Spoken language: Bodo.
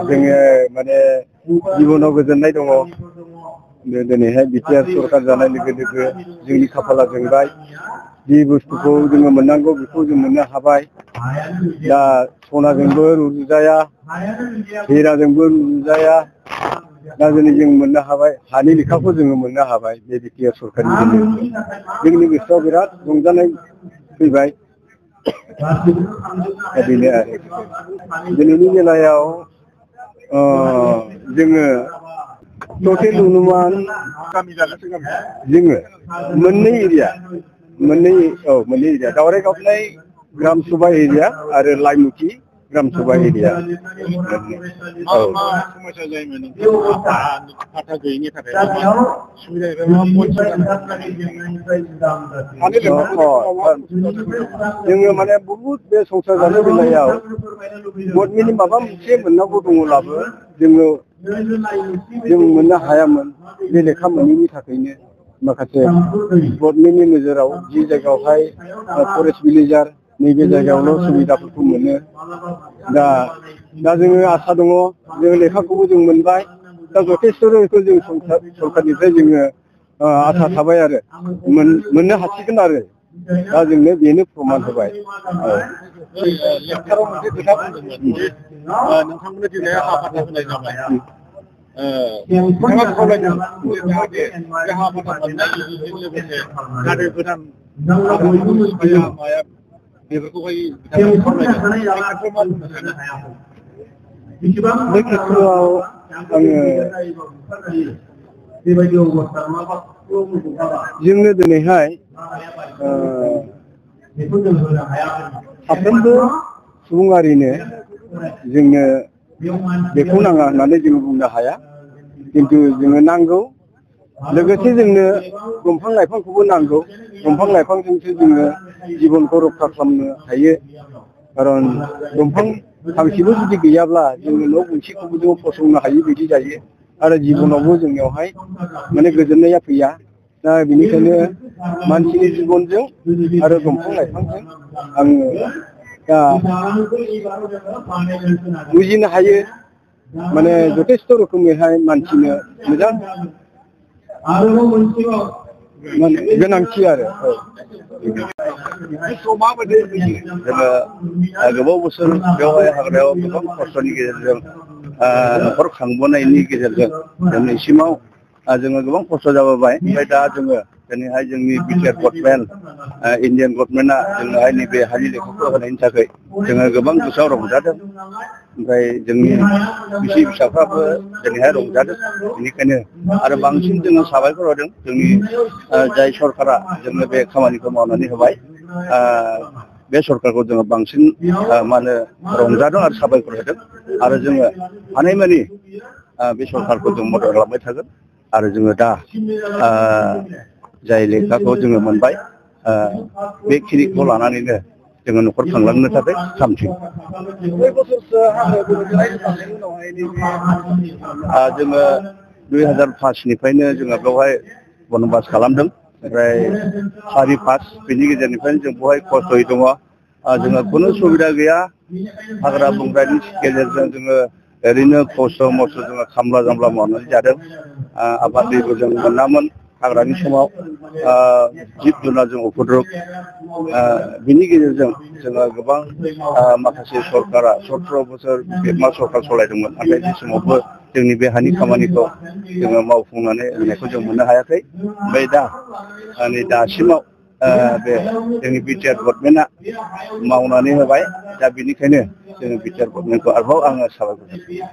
जोङो माने जिबनाव गोजोननाय दङ। दिनैहाय बिटिआर सरकार जानाय लोगो लोगो जोंनि खाफाला जोंबाय। जि बुस्थुखौ जोङो मोननांगौ बेखौ जों मोननो हाबाय। दा सनाजोंबो रुजुजाया, हिराजोंबो रुजुजाया। दा दिनै जों मोननो हाबाय, हानि लेखाखौ जोङो मोननो हाबाय बे बिटिआर सरकारनि गेजेरजों। जोंनि गोसोआव बिराद रंजानाय फैबाय। बेनो आरो दिनैनि बेलायाव जोङो टटेल अनुमान जोङो मोननै एरिया दावराय गाबनाय ग्राम सभा एरिया आरो लाइमुथि ग्राम सभा एरिया। जोङो माने बहुत बे संसार जानाय बेलायाव गभर्नमेन्टनि माबा मोनसे मोननांगौ दङब्लाबो जों मोननो हायामोन। बे लेखा मोनैनि थाखायनो माखासे गभर्नमेन्टनि नोजोराव जि जायगायावहाय फरेस्ट भिलेजार नैबे जायगायावल' सुबिदाफोरखौ मोनो। दा जोङो आसा दङ, जों लेखाखौबो जों मोनबाय। दा जथेस्थ' रोखोम जों सरकारनिफ्राय जोङो आसा थाबाय आरो मोननो हासिगोन आरो। दा जोंनो बेनो प्रमान होबाय। लेक्साराव मोनसे खोथा बुंदोंमोन, नोंथांमोननो दिनै हा फाथा होनाय जाबाय। नोंथाङा खावलायदों जाहाथे बे हा फाथा मोननायजों लोगोसे जाहाथे गोदान माया बेफोरखौहाय बे खेत्रआव आङो जोंनो दिनैहाय साफ्रोमबो सुबुंआरिनो जोंनो बेखौ नाङा होननानै जों बुंनो हाया। खिन्थु जोङो नांगौ। लोगोसे जोंनो दंफां लाइफांखौबो नांगौ। दंफां लाइफांजोंसो जोङो जिबनखौ रैखा खालामनो हायो। खारन दंफां फांसेबो जुदि गैयाब्ला जोङो न' गंसेखौबो जों फसंनो हायि बायदि जायो। आरो जिबनावबो जोंनियावहाय माने गोजोननाया फैया। दा बेनिखायनो मानसिनि जिबनजों आरो दंफां लाइफांजों आङो दा बुजिनो हायो। माने जथेस्थ' रोखोमैहाय मानसिनो मोजां गोनांथि आरो। जोङो गोबाव बोसोर बेवहाय हाग्रायाव गोबां खस्थ'नि गेजेरजों न'खर खांबोनायनि गेजेरजों दिनैसिमाव जोङो गोबां खस्थ' जाबोबाय। ओमफ्राय दा जोङो दिनैहाय जोंनि बिटिआर गभर्नमेन्ट इण्डियान गभर्नमेन्टआ जोंनोहाय नैबे हानि लेखाखौ होनायनि थाखाय जोङो गोबां गोसोआव रंजादों। ओमफ्राय जोंनि बिसि फिसाफ्राबो दिनैहाय रंजादों। बेनिखायनो आरो बांसिन जोङो साबायखर होदों जोंनि जाय सरकारा जोंनो बे खामानिखौ मावनानै होबाय। बे सरकारखौ जोङो बांसिन मा होनो रंजादों आरो साबायखर होदों। आरो जोङो हानायमानि बे सरकारखौ जों मदद खालामबाय थागोन। आरो जोङो दा जाय लेखाखौ जोङो मोनबाय, बेखिनिखौ लानानैनो जोङो न'खर खांलांनो थाखाय थामथिम। जोङो 2005निफ्रायनो जोङो बेवहाय बनबास खालामदों। ओमफ्राय 4-5 बेनि गेजेरनिफ्रायनो जों बेवहाय खस्थ'यै दङ। जोङो खुनु सुबिदा गैया। हाग्रा बंग्रानि गेजेरजों जोङो ओरैनो खस्थ' मस्थ' जोङो खामला जामला मावनानै जादों। आबाद दैबो जों मोनामोन हाग्रानि समाव। जिब जुनारजों उपद्रब। बिनि गेजेरजों जोङो गोबां माखासे सरकारा 17 बोसोर मा सरकार सालायदोंमोन। नाथाय बे समावबो जोंनि बे हानि खामानिखौ जोङो मावफुंनानै होनायखौ जों मोननो हायाखै। ओमफ्राय दा नै दासिमाव बे जोंनि बिटिआर गभर्नमेन्टआ मावनानै होबाय। दा बेनिखायनो जोङो बिटिआर गभर्नमेन्टखौ आरोबाव आङो साबायखर होयो।